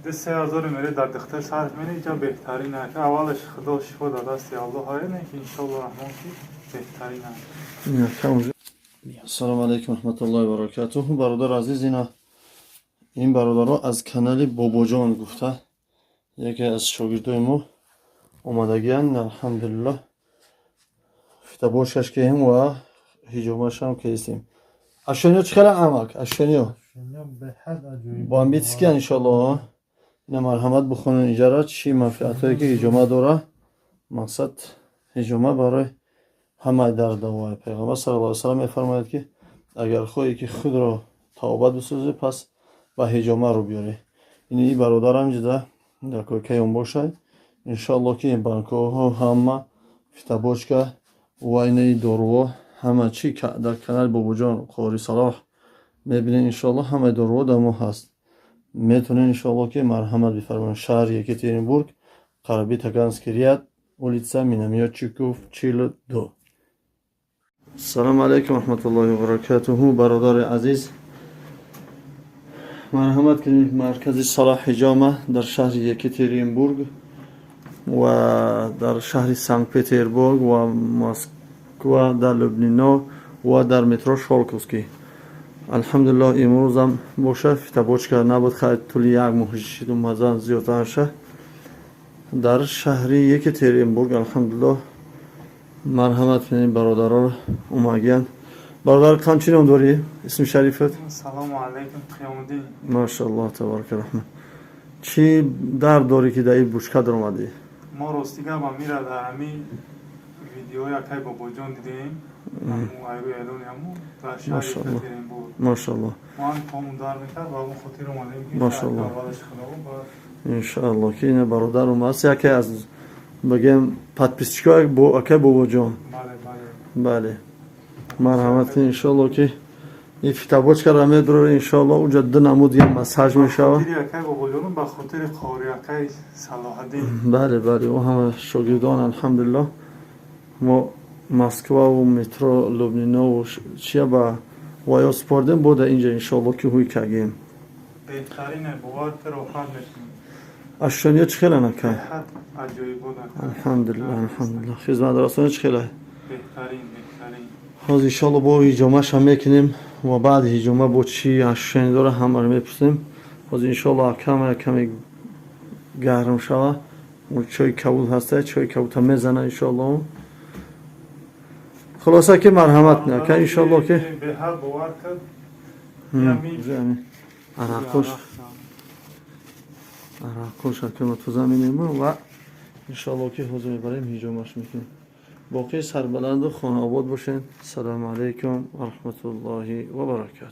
2-3 ҳазори мере дар духтар сарф мере, иҷа беҳтарин аст. Аввалаш Худо, шифо дар дасти Аллоҳ ае, ки иншоалло раҳмон, ки беҳтарин аст. Ассалому алайкум раҳматуллоҳи баракатуҳ. Бародар азиз, ина ин бародаро аз канали Бобоҷон гуфта яке аз шогирдои мо омадагиянд. Алҳамдулиллоҳ, фитобочкаш кеем ва ҳиҷомашам кестем. Ощущения чӣ хела, амак, ощущения? Бомбический, иншоаллоҳ. Ина марҳамат, бихонед иҷара, чӣ манфиатҳое ки ҳиҷома дора. Мақсад, ҳиҷома барои ҳамаи дард давоя. Пайғамбар саллаллоҳу алайҳи васаллам мефармояд, ки агар хоҳӣ, ки худро тавобат бисозӣ, пас ба ҳиҷома рӯ биёрӣ. Ини бародарам ҷида дар койкаён бошад. Иншоаллоҳ, ки банкоҳо ҳама, фитобочка ва инаи доруҳо, ҳама чӣ дар канали Бобоҷон Қори Салоҳ мебинед. Иншоаллоҳ, ҳамаи доруҳо дар мо ҳаст. Метавонед, иншоаллоҳ, ки марҳамат бифармоед. Шаҳри Екатеринбург, Ғарби Таганский ряд, улица Миномётчиков, 42. Ассалому алайкум раҳматуллоҳи вабаракатуҳу. Бародари азиз, марҳамат кунед, маркази Салоҳ ҳиҷома дар шаҳри Екатеринбург ва дар шаҳри Санкт Петербург ва Москва, дар Лубнино ва дар метро Щёлковский. Алҳамдулиллоҳ, имрӯзам боша фитобочка набуд. Хайр, тӯли як моҳ шиду мазан зиёдтарша дар шаҳри Екатеринбург. Алҳамдулиллоҳ, марҳамат кунед, бародароро омагиянд. Бародар, чӣ ном дорӣ, исми шарифат? Салому алайкум, Қиёмуддин. Машааллоҳ, табарака раҳман. Чӣ дард дорӣ, ки дар ин бушка даромадӣ? Мо, рости гап, амира дар ҳамин видеои акай Бобоҷон дидем, айрӯи эълони ҳамун дар шаҳри Екатеринбург. Машааллоҳ. Мо ҳам помон дар мекард ва он хотир омадем, ки Машааллоҳ. аввалаш Худо баъд. Иншааллоҳ, ки ина бародар омааст, яке аз, бигем, подписчикои акай Бобоҷон. Бале. Бале, марҳамат кунед. Иншоаллоҳ, ки ин фитобочкара медурорӣ, иншоаллоҳ, уҷа ду намуд я массаж мешавад. Хотири акай Бобоҷону ба хотири қори акай Салоҳаддин. Бале, ӯ ҳама шогирдон. Алҳамдулиллоҳ, мо Москваву метро Лубнинову чия ба ваё супордем, бода инҷа, иншоаллоҳ, ки ҳуй кагем. Беҳтарине, бовар ки роҳат мекунем. Ощущения чӣ хела, нака? Беҳад аҷоибот. Алҳамдулиллоҳ, алҳамдулиллоҳ. Хизматрасонӣ чӣ хела? Беҳтарин, беҳтарин. Ҳозир, иншоалло, бо ҳиҷомаша мекунем ва баъди ҳиҷома бо чӣ ощущение дора, ҳамаро мепурсем. Ҳозир, иншоалло, каме каме гарм шава, чойи кабуд ҳаста, чойи кабудта мезана, иншоалло. Хулоса, ки марҳамат, нака, иншоалло, ки Беҳад, бовар кард. Арақош, арақош акама тоза менема ва, иншоалло, ки ҳозир мебарем, ҳиҷомаш мекунем. Боқӣ сарбаланду хонаобод бошед. Ассалому алайкум ва раҳматуллоҳи ва баракатуҳ.